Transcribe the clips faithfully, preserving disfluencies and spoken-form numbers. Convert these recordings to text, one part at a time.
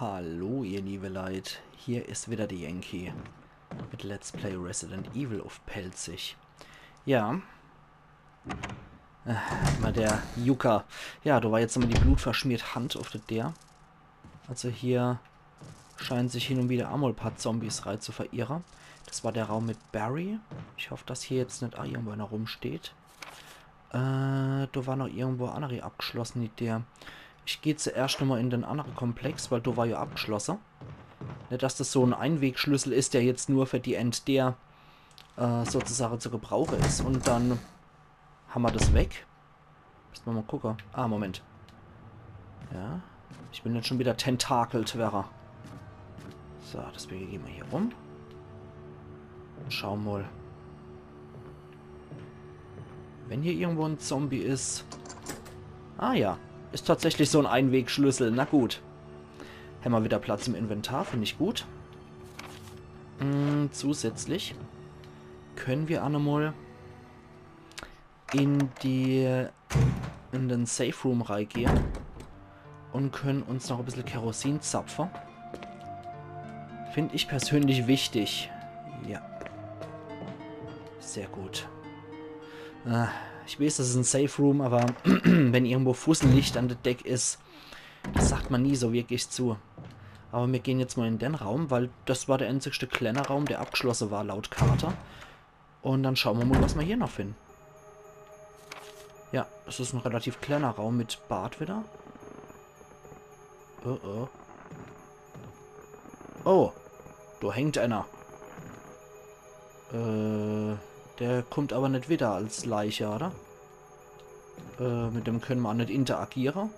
Hallo, ihr liebe Leit, hier is wieder de Yankee mit Let's Play Resident Evil uff Pälzisch. Ja. Äh, mol de Jucker. Ja, do war jetzt nochmol die blutverschmiert Hand uff de Deer. Also hier scheinen sich hin und wieder emol paar Zombies rei zu verirre. Das war der Raum mit Barry. Ich hoff, dass hier jetzt net aa irgendwo einer rumsteht. Äh, do war noch irgendwo e annere abgeschlossene Deer. Ich geh zuerscht nochmol in den annere Komplex, weil do war ja abgeschlosse. Net, dass das so en Einwegschlüssel is, der jetzt nur für die end Deer, äh, sozusagen zu gebrauche is. Und dann hammer das weg. Müsst mer mol gucke. Ah, Moment. Ja. Ich bin jetzt schon wieder tentakelt, werre. So, deswege geh mer hier rum. Und schau mol. Wenn hier irgendwo en Zombie is. Ah ja. Is tatsächlich so en Einwegschlüssel. Na gut. Hämmer wieder Platz im Inventar, find ich gut. Mm, zusätzlich können wir aa nochmol in die, in den Safe Room reigehe und können uns noch e bissel Kerosin zapfe. Find ich persönlich wichtig. Ja. Sehr gut. Äh, ich weeß, das is en Safe Room, aber wenn irgendwo Fussellicht an de Deck is, das sagt mer nie so wirklich zu. Aber mir gehen jetzt mol in den Raum, weil das war der einzigste kleine Raum, der abgeschlosse war laut Karte. Und dann schau mer mol, was mer hier noch finden. Ja, es is en relativ kleiner Raum mit Bad wieder. Oh, oh. Oh, do hängt einer. Äh, der kummt aber net wieder als Leiche, oder? Äh, mit dem können mer aa net interagiere.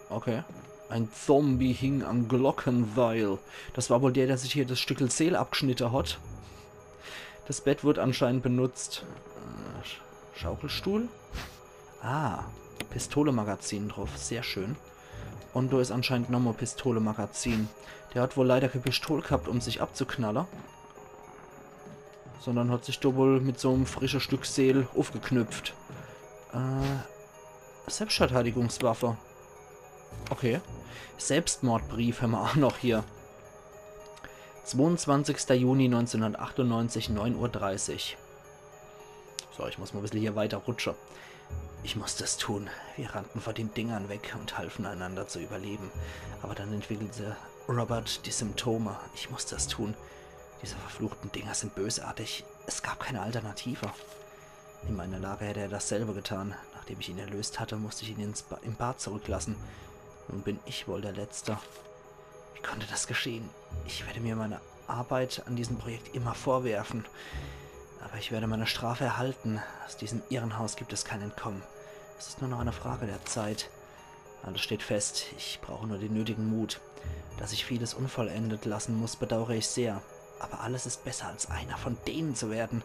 Okay. Ein Zombie hing am Glockenseil. Das war wohl der, der sich hier das Stückel Seel abgeschnitte hat. Das Bett wird anscheinend benutzt. Äh, Sch-, Schaukelstuhl? Ah, Pistolemagazin drauf. Sehr schön. Und do is anscheinend nochmol Pistolemagazin. Der hat wohl leider kee Pistol gehabt, um sich abzuknalle. Sondern hat sich do wohl mit so'm frische Stück Seel uffgeknüpft. Äh, Selbstverteidigungswaffe. Okay. Selbstmordbrief hämmer aa noch hier. Zweiundzwanzigster Juni neunzehnhundertachtundneunzig, neun Uhr dreißig. So, ich muss mol e bissel hier weiter rutsche. Ich muss das tun. Wir rannten vor den Dingern weg und halfen einander zu überleben. Aber dann entwickelte Robert die Symptome. Ich muss das tun. Diese verfluchten Dinger sind bösartig. Es gab keine Alternative. In meiner Lage hätte er dasselbe getan. Nachdem ich ihn erlöst hatte, musste ich ihn ins ba-, im Bad zurücklassen. Nun bin ich wohl der Letzte. Wie konnte das geschehen? Ich werde mir meine Arbeit an diesem Projekt immer vorwerfen. Aber ich werde meine Strafe erhalten. Aus diesem Irrenhaus gibt es kein Entkommen. Es ist nur noch eine Frage der Zeit. Alles steht fest. Ich brauche nur den nötigen Mut. Dass ich vieles unvollendet lassen muss, bedauere ich sehr. Aber alles ist besser, als einer von denen zu werden.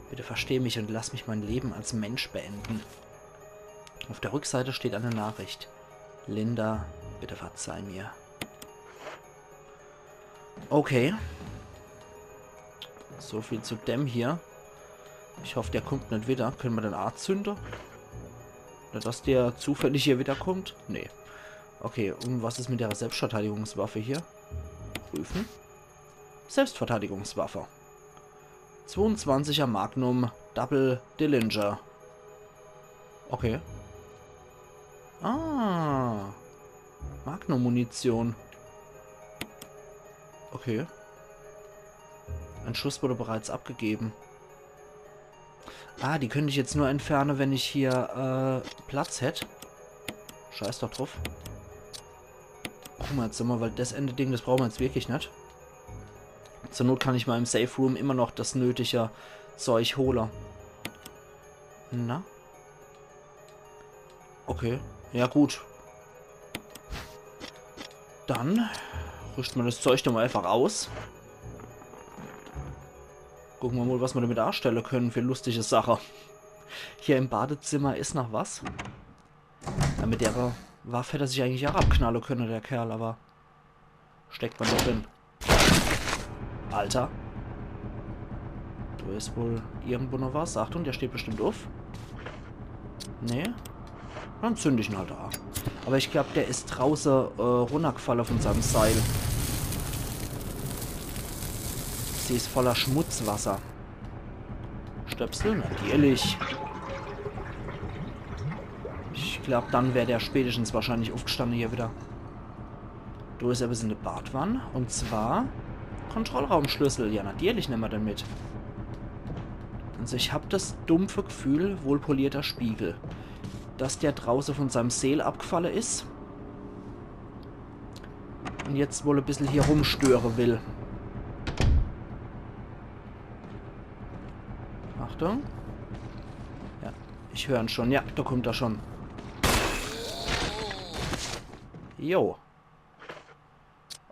Bitte versteh mich und lass mich mein Leben als Mensch beenden. Auf der Rückseite steht eine Nachricht. Linda, bitte verzeih mir. Okay. So viel zu dem hier. Ich hoff, der kummt net wieder. Können mer den aa zünde? Net, dass der zufällig hier wiederkummt? Nee. Okay, und was is mit der Selbstverteidigungswaffe hier? Prüfen. Selbstverteidigungswaffe. Zweiundzwanziger Magnum Double Dillinger. Okay. Ah. Magnum-Munition. Okay. Ein Schuss wurde bereits abgegeben. Ah, die könnte ich jetzt nur entferne, wenn ich hier, äh, Platz hätt. Scheiß doch druff. Gucke mer jetzt mol, weil das enne Ding, das brauche mer jetzt wirklich net. Zur Not kann ich mol im Safe Room immer noch das nötige Zeug hole. Na? Okay, ja gut. Dann rüschte mer das Zeug doch mol einfach aus. Gucke mer mol, was mer damit aastelle können für lustige Sache. Hier im Badezimmer is noch was. Ja, mit der Waffe hätt er sich eigentlich aa abknalle könne, der Kerl, aber steckt mer net drin. Alter. Do is wohl irgendwo noch was. Achtung, der steht bestimmt uff. Nee. Dann zünd ich en halt aa. Aber ich glaub, der is drauße äh, runnergfalle von seinem Seil. Sie is voller Schmutzwasser. Stöpsel? Natürlich. Ich glaub, dann wär der spätestens wahrscheinlich uffgestande hier wieder. Do is ebbes in de Badwann. Und zwar Kontrollraumschlüssel. Ja, natürlich nemme mer den mit. Also ich hab das dumpfe Gefühl, wohlpolierter Spiegel, dass der drauße von seinem Seel abgfalle is. Und jetzt wohl e bissel hier rumstöre will. Achtung. Ja, ich hör en schon. Ja, do kommt er schon. Jo.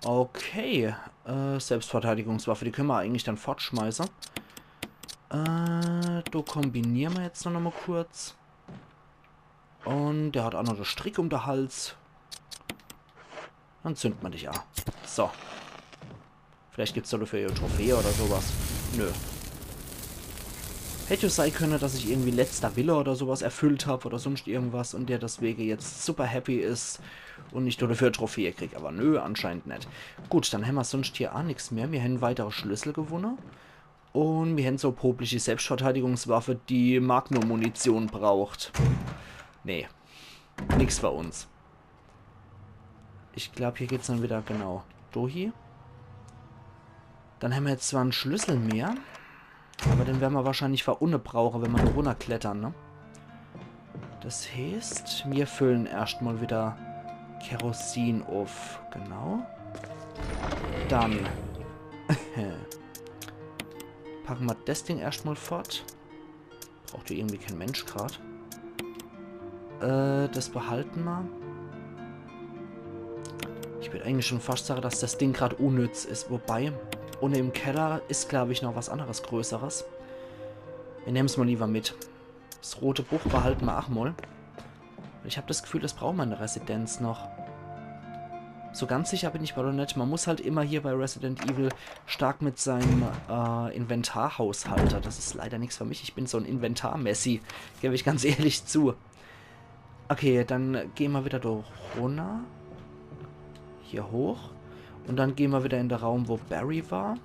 Okay. Äh, Selbstverteidigungswaffe, die könne mer eigentlich dann fortschmeiße. Äh, do kombiniere mer jetzt noch, noch mal kurz. Und der hat auch noch de Strick um de Hals. Dann zünd mer dich a. So. Vielleicht gibt's do dafür e Trophäe oder sowas. Nö. Hätt jo sei könne, dass ich irgendwie letzter Wille oder sowas erfüllt hab oder sonst irgendwas und der deswege jetzt super happy is und ich do dafür e Trophäe krieg. Aber nö, anscheinend net. Gut, dann hämmer sonst hier a nix mehr. Mir hänn weitere Schlüssel gewunne. Und mir hänn so popliche Selbstverteidigungswaffe, die Magnum-Munition braucht. Nee. Nix für uns. Ich glaub, hier geht's dann wieder genau do hie. Dann hämmer jetzt zwar en Schlüssel mehr, aber den werre mer wahrscheinlich für unne brauche, wenn mer do runnerklettere, ne? Das heeßt, mir füllen erscht mal wieder Kerosin uff. Genau. Dann packe mer das Ding erscht mal fort. Braucht hier irgendwie kein Mensch grad. Äh, das behalte mer. Ich würd eigentlich schon fast sage, dass das Ding grad unnütz is. Wobei, unne im Keller is, glaub ich, noch was anderes Größeres. Mir nemmen's mal lieber mit. Das rote Buch behalte mer ach mal. Ich hab das Gefühl, das braucht mer in der Residenz noch. So ganz sicher bin ich mer noch net. Mer muss halt immer hier bei Resident Evil stark mit seinem äh, Inventar haushalte. Das is leider nix für mich. Ich bin so en Inventar-Messi. Geb ich ganz ehrlich zu. Okay, dann gehn mer wieder do runner. Hier hoch. Und dann gehn mer wieder in de Raum, wo Barry war.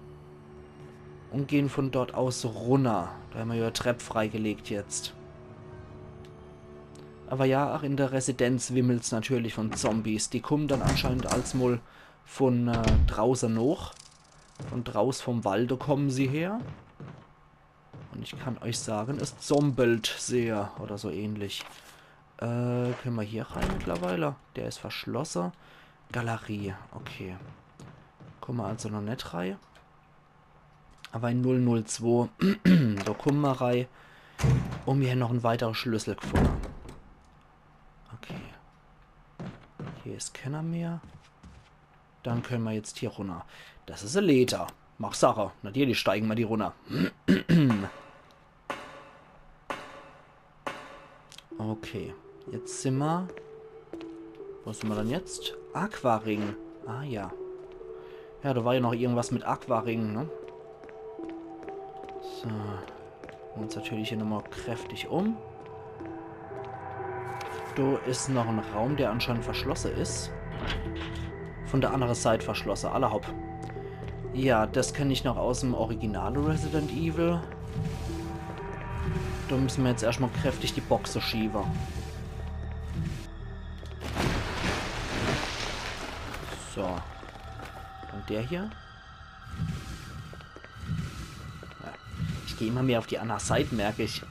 Und gehn von dort aus runner. Do hämmer jo Trepp freigelegt jetzt. Aber ja, ach in der Residenz wimmelt's natürlich von Zombies. Die kommen dann anscheinend als mal von äh, drauße noch. Von drauß vom Walde kommen sie her. Und ich kann euch sagen, es zombelt sehr oder so ähnlich. Äh, könne mer hier rein mittlerweile? Der is verschlosse. Galerie, okay. Komme mer also noch net rei. Aber in null null zwei, do komme mer rei. Und mir hänn noch en weitere Schlüssel gefunne. Okay. Hier is kenner mehr. Dann könne mer jetzt hier runner. Das is e Leter. Mach Sache. Natürlich steige mer die runner. Okay. Jetzt simmer. Wo simmer dann jetzt? Aquaring. Ah ja. Ja, do war ja noch irgendwas mit Aquaring, ne? So. Uns natürlich hier nochmal kräftig um. Do is noch en Raum, der anscheinend verschlosse is. Von der andere Seit verschlosse, alla hopp. Ja, das kenn ich noch aus'm originale Resident Evil. Do müsse mer jetzt erscht mal kräftig die Boxe schiebe. So. Und der hier? Ja. Ich geh immer mehr auf die anner Seit, merk ich.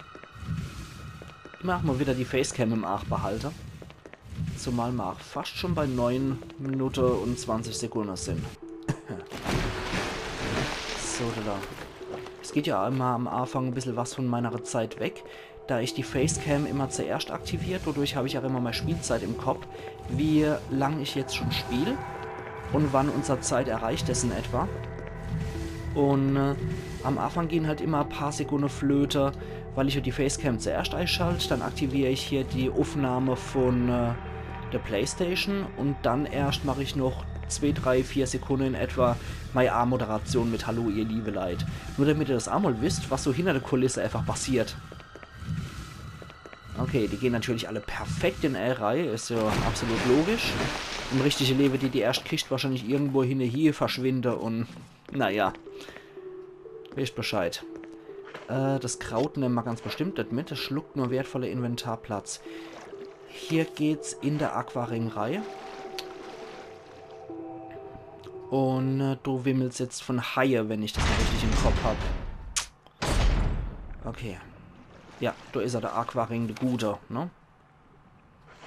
Immer auch mal wieder die Facecam im Aach behalte. Zumal mer auch fast schon bei neun Minute und zwanzig Sekunde sin. So, da, da. Es geht ja immer am Aafang e bissel was von meiner Zeit weg, da ich die Facecam immer zuerscht aktiviert. Dodurch hab ich auch immer mei Spielzeit im Kopp, wie lang ich jetzt schon spiel und wann unser Zeit erreicht is in etwa. Und äh, am Aafang gehn halt immer e paar Sekunde flöte, weil ich ja die Facecam zuerscht eischalt. Dann aktivier ich hier die Uffnahme von äh, der Playstation und dann erscht mach ich noch zwee, drei, vier Sekunde in etwa mei Amoderation mit „Hallo, ihr liebe Leit“. Nur damit ihr das auch mal wisst, was so hinter der Kulisse einfach passiert. Okay, die gehn natürlich alle perfekt in e Reih, is jo absolut logisch. Im richtige Lewe, die, die erscht Kischt wahrscheinlich irgendwo hinne hie verschwinde un, naja. Wisst Bescheid. Äh, das Kraut nemme mer ganz bestimmt net mit. Das schluckt nur wertvolle Inventarplatz. Hier geht's in de Aquaring-Reih. Un, äh, do wimmelt's jetzt von Haie, wenn ich das noch richtig im Kopp hab. Okay. Ja, do is er, de Aquaring, de Gute, ne?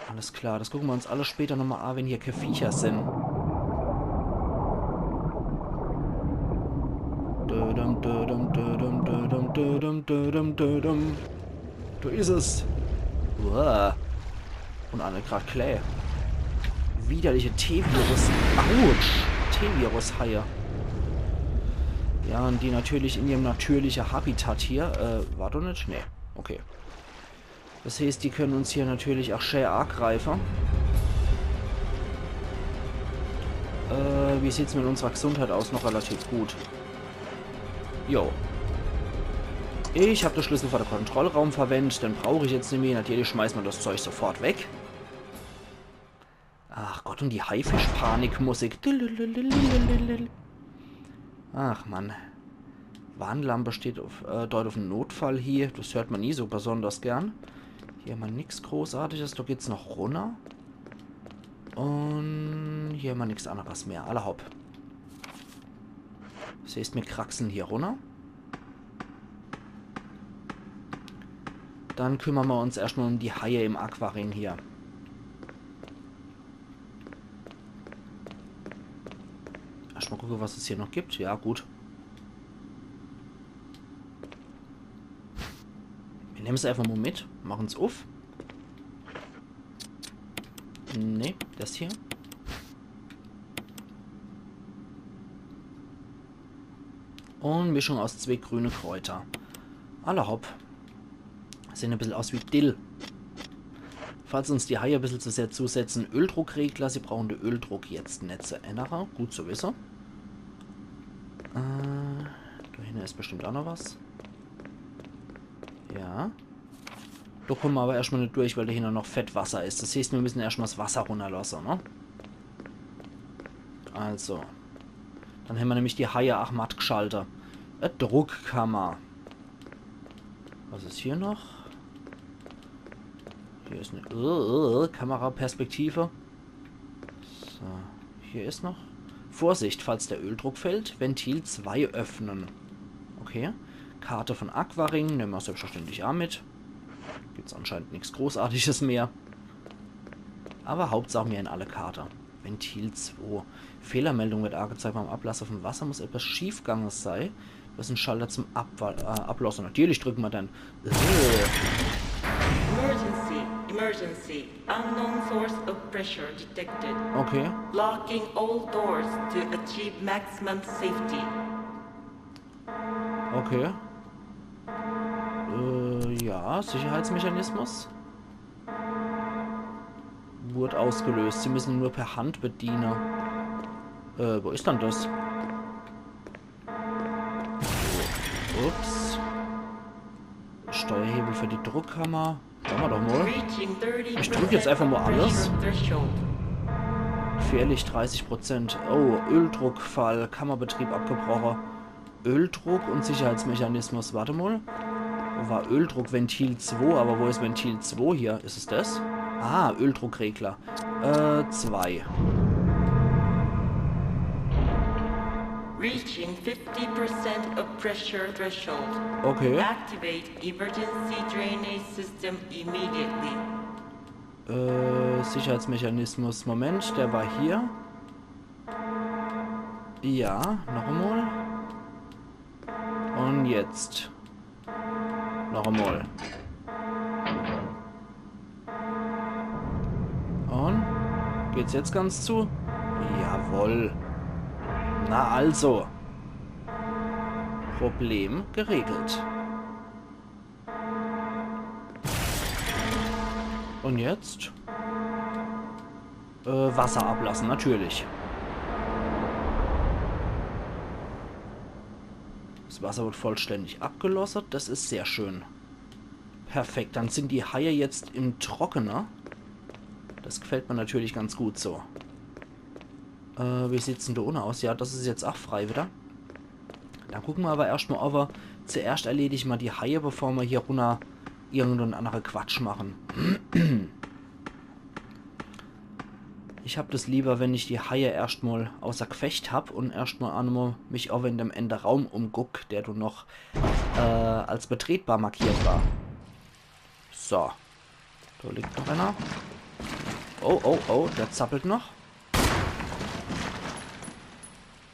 Alles klar, das gucke mer uns alles später nochmal a, wenn hier kee Viecher sin. Dödüm, dödüm, dödüm, dödüm, dödüm, dödüm, dödüm, dödüm. Do is es. Uah. Un alle grad klää. Widerliche T-Virus. Autsch. T-Virus-Haie. Ja, un die natürlich in ihrem natürliche Habitat hier. Äh, war doch net? Nee. Okay. Das heeßt, die könne uns hier natürlich ach schää agreife. Äh, wie sieht's mit unserer Gesundheit aus? Noch relativ gut. Jo. Ich hab de Schlüssel für de Kontrollraum verwendt, den brauch ich jetzt nimmi. Natürlich schmeißt mer das Zeug sofort weg. Ach Gott, un die Haifisch-Panikmusik. Ach Mann. Warnlampe steht auf, äh, deutet auf en Notfall hie. Das hört mer nie so besonders gern. Hier hämmer nix Großartiges. Do geht's noch runner. Un hier hämmer nix anneres mehr. Alla hopp. Das heeßt, mir kraxle hier runner. Dann kümmere mer uns erscht mal um die Haie im Aquaring hier. Erscht mal gucke, was es hier noch gibt. Ja, gut. Mir nemme's einfach mal mit, mache's uff. Nee, das hier. Un Mischung aus zwee grüne Kräuter. Alla hopp. Sehn e bissel aus wie Dill. Falls uns die Haie e bissel zu sehr zusetze, Öldruckregler. Sie brauche de Öldruck jetzt net zu ännere. Gut zu wisse. Äh, do hinne is bestimmt ach noch was. Ja. Do kumme mer awwer erscht mal net durch, weil do hinne noch Fettwasser is. Das heeßt, mir müsse erscht mal das Wasser runnerlosse, ne? Also. Dann hämmer nämlich die Haie ach matt gschalte. E Druckkammer. Was is hier noch? Hier is e, äh, äh, Kameraperspektive. So, hier is noch. Vorsicht, falls der Öldruck fällt, Ventil zwei öffnen. Okay. Karte von Aquaring, nemme mer selbstverständlich ach mit. Gibt's anscheinend nix Großartiges mehr. Awwer Hauptsach, mir hän alle Karte. Ventil zwei. Fehlermeldung wird angezeigt. Beim Ablasse vom Wasser muss etwas schiefgegangen sein. Das is en Schalter zum Abwa-, äh, Ablasse. Natürlich drücke mer den. Äh. Emergency, emergency. Unknown source of pressure detected. Okay. Locking all doors to achieve maximum safety. Okay. Äh, ja, Sicherheitsmechanismus. Wurde ausgelöst. Sie müssen nur per Hand bedienen. Äh, wo is dann das? Ups. Steuerhebel für die Druckkammer. Mache mer doch mal. Ich drück jetzt einfach mal alles. Gefährlich dreißig Prozent. Oh, Öldruckfall. Kammerbetrieb abgebrochen. Öldruck und Sicherheitsmechanismus. Warte mal. War Öldruck Ventil zwei, aber wo ist Ventil zwei hier? Ist es das? Ah, Öldruckregler. Äh, zwei. Reaching fifty percent of pressure threshold. Okay. Activate emergency drainage system immediately. Äh, Sicherheitsmechanismus. Moment, der war hier. Ja, noch einmal. Und jetzt. Noch einmal. Und? Geht's jetzt ganz zu? Jawohl. Na also. Problem geregelt. Und jetzt? Äh, Wasser ablassen, natürlich. Das Wasser wird vollständig abgelossen. Das ist sehr schön. Perfekt, dann sin die Haie jetzt im Trockene. Das gefällt mir natürlich ganz gut so. Äh, wie sieht's denn do unne aus? Ja, das is jetzt ach frei wieder. Dann gucke mer aber erscht mal, ob mer zuerscht erledige mer die Haie, bevor mer hier runner irgendein annere Quatsch mache. Ich hab das lieber, wenn ich die Haie erscht mal außer Gefecht hab und erscht mal anmo mich auch in dem Enderaum umguck, der do noch äh, als betretbar markiert war. So. Do liegt noch einer. Oh, oh, oh, der zappelt noch.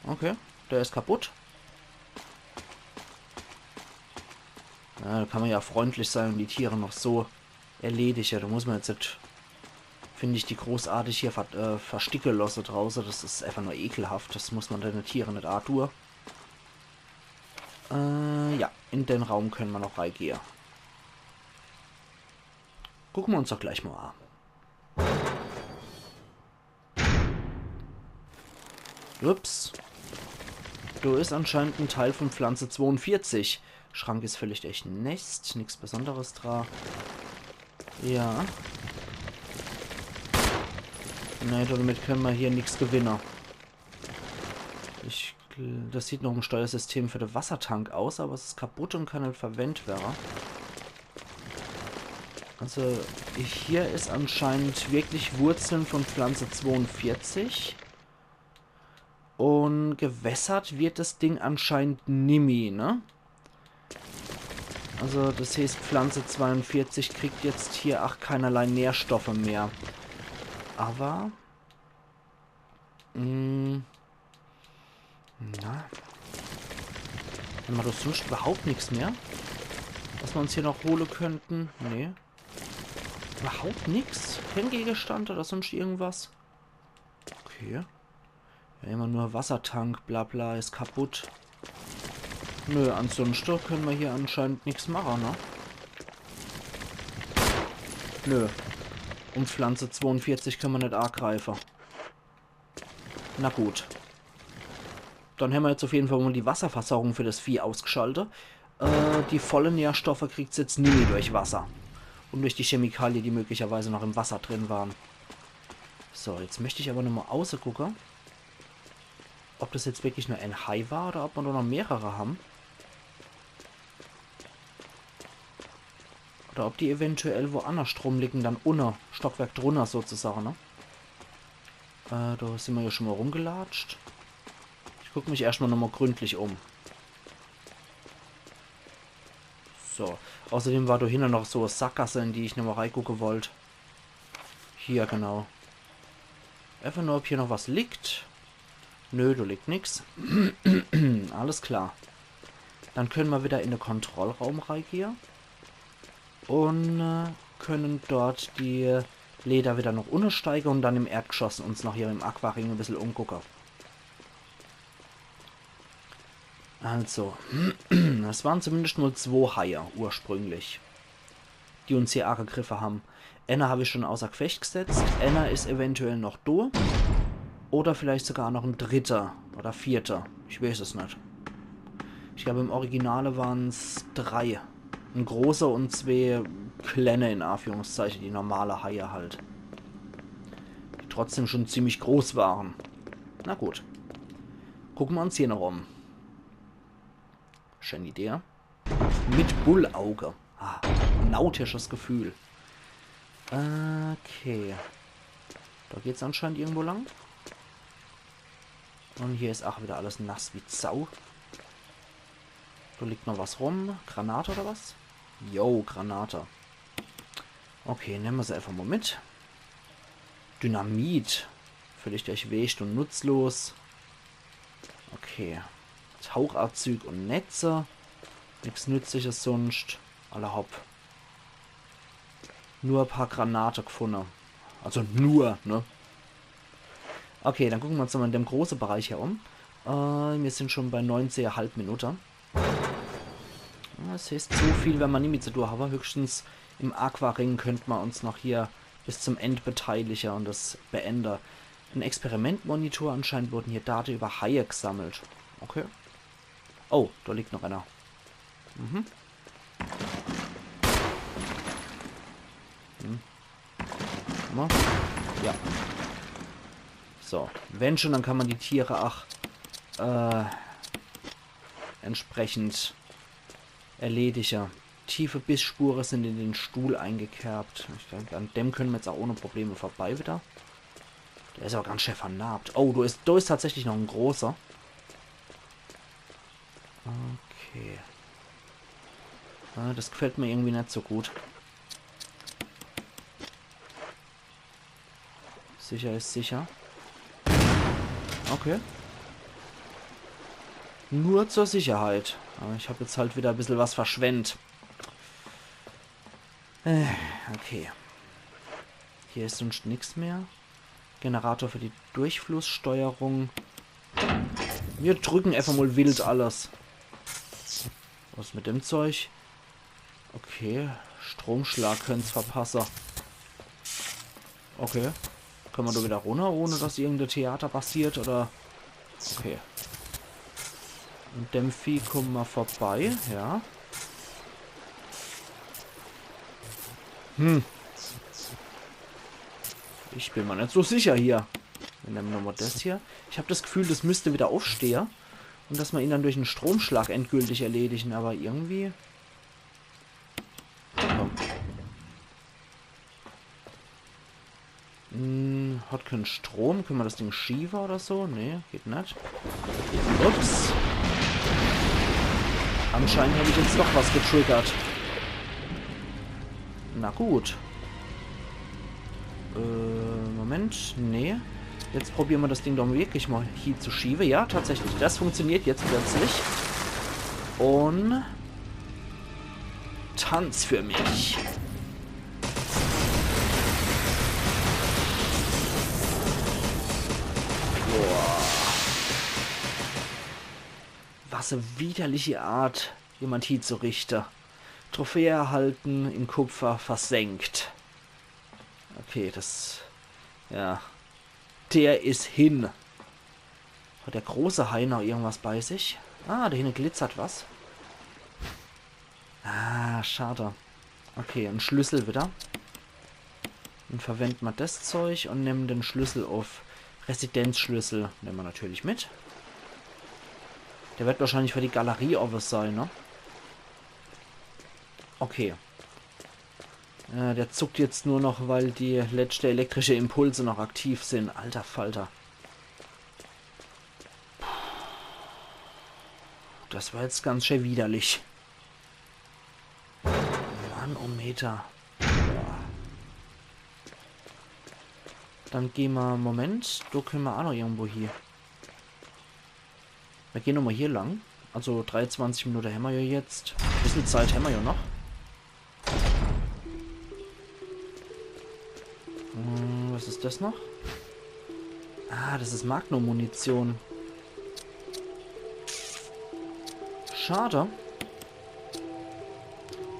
Okay, der is kaputt. Ja, do kann mer ja freundlich sei und die Tiere noch so erledige. Do muss mer jetzt net, find ich, die großartig hier ver äh, versticke losse drauße. Das is einfach nur ekelhaft. Das muss mer dene Tiere net antue. Äh, ja, in den Raum könne mer noch reigehe. Gucke mer uns doch gleich mal an. Ups. Do is anscheinend en Teil von Pflanze zwoundvierzig. Schrank is völlig echt nix, nix Besonderes dra. Ja. Nee, damit könne mer hier nix gewinne. Ich, gl- das sieht noch em Steuersystem für de Wassertank aus, aber es is kaputt und kann net verwendt werre. Also hier is anscheinend wirklich Wurzeln von Pflanze zwoundvierzig. Und gewässert wird das Ding anscheinend nimmi, ne? Also das heißt, Pflanze zweiundvierzig kriegt jetzt hier ach keinerlei Nährstoffe mehr. Aber... Mm, na. Hämmer doch sonst überhaupt nix mehr, was mer uns hier noch hole könnten? Nee. Überhaupt nix? Kein Gegenstand oder sonst irgendwas? Okay. Ja, immer nur Wassertank, bla bla, is kaputt. Nö, ansonsten könne mer hier anscheinend nix mache, ne? Nö. Und Pflanze zwoundvierzig könne mer net angreife. Na gut. Dann hämmer jetzt auf jeden Fall mal die Wasserversorgung für das Vieh ausgeschalte. Äh, die volle Nährstoffe kriegt's jetzt nimmi durch Wasser. Und durch die Chemikalie, die möglicherweise noch im Wasser drin waren. So, jetzt möcht ich aber nochmal auße gucke, ob das jetzt wirklich nur ein Hai war oder ob mer do noch mehrere ham. Oder ob die eventuell woannerscht rumliegen, dann unne, Stockwerk drunner sozusagen, ne? Äh, do sin mer ja schon mal rumgelatscht. Ich guck mich erscht mal nochmal gründlich um. So. Außerdem war do hinne noch so e Sackgasse, in die ich nochmal reigucke wollt. Hier, genau. Einfach nur, ob hier noch was liegt. Nö, do liegt nix. Alles klar. Dann könne mer wieder in de Kontrollraum reigehe. Und äh, könne dort die Leder wieder noch unne steige und dann im Erdgeschoss uns noch hier im Aquaring e bissel umgucke. Also, das waren zumindest mal zwo Haie ursprünglich, die uns hier agegriffe ham. Einer hab ich schon außer Gefecht gesetzt, einer is eventuell noch do. Oder vielleicht sogar noch en dritter oder vierter. Ich weiß es net. Ich glaub, im Originale waren's drei. En großer und zwee kleine, in Anführungszeichen, die normale Haie halt. Die trotzdem schon ziemlich groß waren. Na gut. Gucke mer uns hier noch um. Schöne Idee. Mit Bullauge. Ah, nautisches Gefühl. Okay. Do geht's anscheinend irgendwo lang. Und hier is ach wieder alles nass wie Sau. Do liegt noch was rum. Granate oder was? Jo, Granate. Okay, nemme mer se einfach mal mit. Dynamit. Völlig durchwächt und nutzlos. Okay. Tauchazüg und Netze. Nix Nützliches sonst. Alla hopp. Nur e paar Granate gefunne. Also nur, ne? Okay, dann gucke mer uns mal in dem große Bereich hier um. Äh, mir sin schon bei neunzehn Komma fünf Minute. Das heißt, so viel wern mer nimmi zu tun haben. Höchstens im Aquaring könnt mer uns noch hier bis zum End beteilige und das beende. En Experimentmonitor, anscheinend wurden hier Date über Haie gesammelt. Okay. Oh, do liegt noch einer. Mhm. Ne? Ja. So, wenn schon, dann kann man die Tiere ach, äh, entsprechend erledige. Tiefe Bissspure sind in den Stuhl eingekerbt. Ich denk, an dem können wir jetzt auch ohne Probleme vorbei wieder. Der is aber ganz schön vernarbt. Oh, do is, do is tatsächlich noch en großer. Okay. Ah, das gefällt mir irgendwie net so gut. Sicher is sicher. Okay. Nur zur Sicherheit. Aber ich hab jetzt halt wieder e bissel was verschwendt. Äh, okay. Hier is sonst nix mehr. Generator für die Durchflusssteuerung. Wir drücken einfach mal wild alles. Was mit dem Zeug? Okay, Stromschlag könnt's verpasse. Okay. Können wir da wieder runter, ohne dass irgendein Theater passiert, oder? Okay. An dem Vieh kommen wir vorbei, ja. Hm. Ich bin mir net so sicher hier. Wir nehmen nochmal das hier. Ich hab das Gefühl, das müsste wieder aufstehen. Und dass wir ihn dann durch en Stromschlag endgültig erledigen, aber irgendwie. Komm. Hm, hat kein Strom. Können wir das Ding schiebe oder so? Nee, geht net. Ups. Anscheinend hab ich jetzt doch was getriggert. Na gut. Äh, Moment. Nee. Jetzt probieren wir das Ding doch wirklich mal hier zu schieben. Ja, tatsächlich. Das funktioniert jetzt plötzlich. Und tanz für mich. Boah. Was e widerliche Art, jemand hiezurichte. Trophäe erhalten, in Kupfer versenkt. Okay, das... Ja. Der is hin. Hat der große Hai noch irgendwas bei sich? Ah, da hinne glitzert was. Ah, schade. Okay, en Schlüssel wieder. Dann verwenden wir das Zeug und nehmen den Schlüssel auf. Residenzschlüssel nehmen wir natürlich mit. Der wird wahrscheinlich für die Galerie owwe sein, ne? Okay. Äh, der zuckt jetzt nur noch, weil die letzte elektrische Impulse noch aktiv sind. Alter Falter. Das war jetzt ganz schön widerlich. Manometer. Boah. Dann gehen wir, Moment, da können wir auch noch irgendwo hier. Wir gehen nochmal hier lang. Also dreiundzwanzig Minuten haben wir ja jetzt. E bissel Zeit haben wir ja noch. Hm, was ist das noch? Ah, das ist Magnum-Munition. Schade.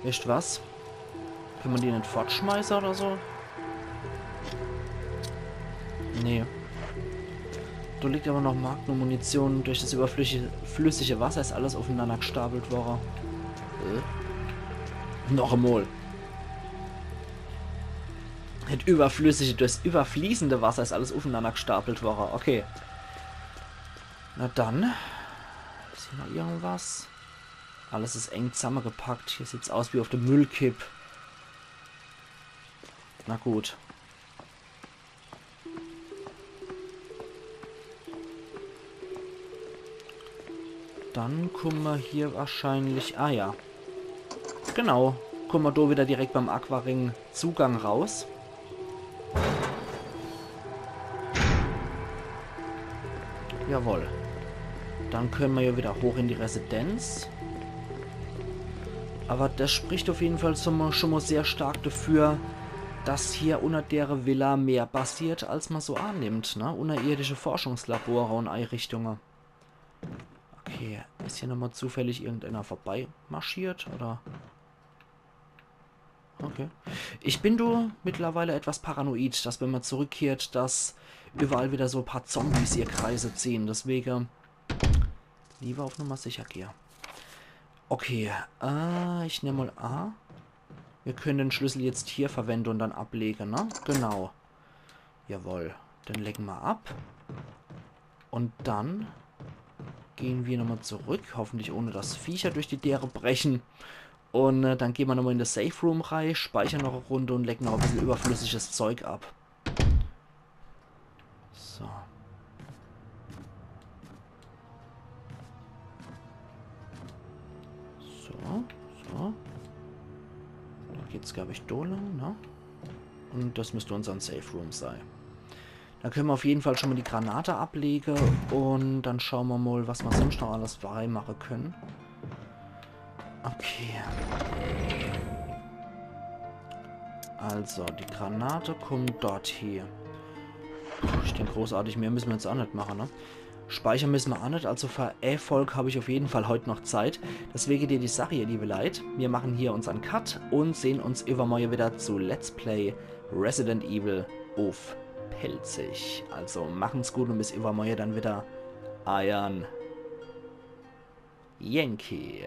Wisst was? Kann man die net fortschmeiße oder so? Nee. Da liegt aber noch Magnum-Munition. Durch das überflüssige, flüssige Wasser ist alles aufeinander gestapelt worden. Äh. Noch einmal. Das überflüssige, durchs überfließende Wasser ist alles aufeinander gestapelt worden. Okay. Na dann. Ist hier noch irgendwas? Alles ist eng zusammengepackt. Hier sieht's aus wie auf der Müllkipp. Na gut. Dann kommen wir hier wahrscheinlich... Ah ja. Genau. Kommen wir da wieder direkt beim Aquaring Zugang raus. Jawohl. Dann können wir ja wieder hoch in die Residenz. Aber das spricht auf jeden Fall schon mal, schon mal sehr stark dafür, dass hier unter der Villa mehr passiert, als man so annimmt, ne? Unterirdische Forschungslabore und Einrichtungen. Okay, ist hier nochmal zufällig irgendeiner vorbeimarschiert, oder? Okay. Ich bin do mittlerweile etwas paranoid, dass wenn man zurückkehrt, dass überall wieder so paar Zombies ihr Kreise ziehen. Deswegen lieber auf Nummer sicher gehe. Okay, äh, ich nehm mal A. Wir können den Schlüssel jetzt hier verwenden und dann ablegen, ne? Genau. Jawohl, dann lege mer ab. Un dann gehn mer nochmal zurück, hoffentlich ohne dass Viecher durch die Däre brechen. Un äh, dann gehn mer nochmal in de Safe Room rei, speichere noch e Runde un lege noch e bissel überflüssiges Zeug ab. So. So, so. Da geht's, glaub ich, do lang, ne? Un das müsst unser Safe Room sei. Da könne mer auf jeden Fall schon mal die Granate ablege un dann schaue mer mal, was mer sonst noch alles freimache könne. Okay. Also, die Granate kommt dort hie. Ich denk, großartig mehr müsse mer jetzt ach net mache, ne? Speichere müsse mer ach net, also für Erfolg hab ich auf jeden Fall heut noch Zeit. Deswege dir die Sache, ihr liebe Leit, mir machen hier unsern Cut un sehn uns übermorje wieder zu Let's Play Resident Evil uff Pälzisch. Also machen's gut un bis übermorje dann wieder. Eiern Yankee.